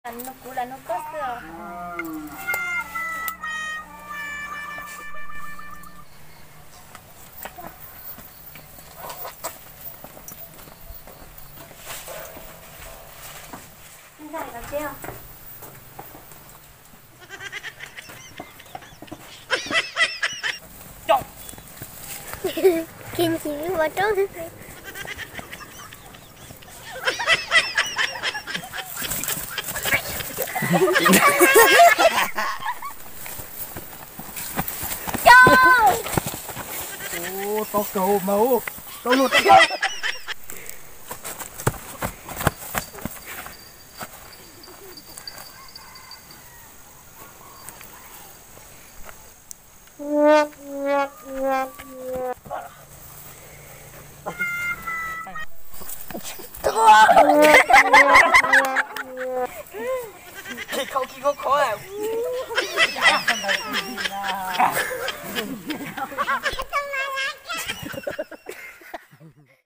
Nug kuv los nug koj xwb os. Kiv ntsis ua roob. Tau kaus mas, tau luag tau. Khau khi khau khau.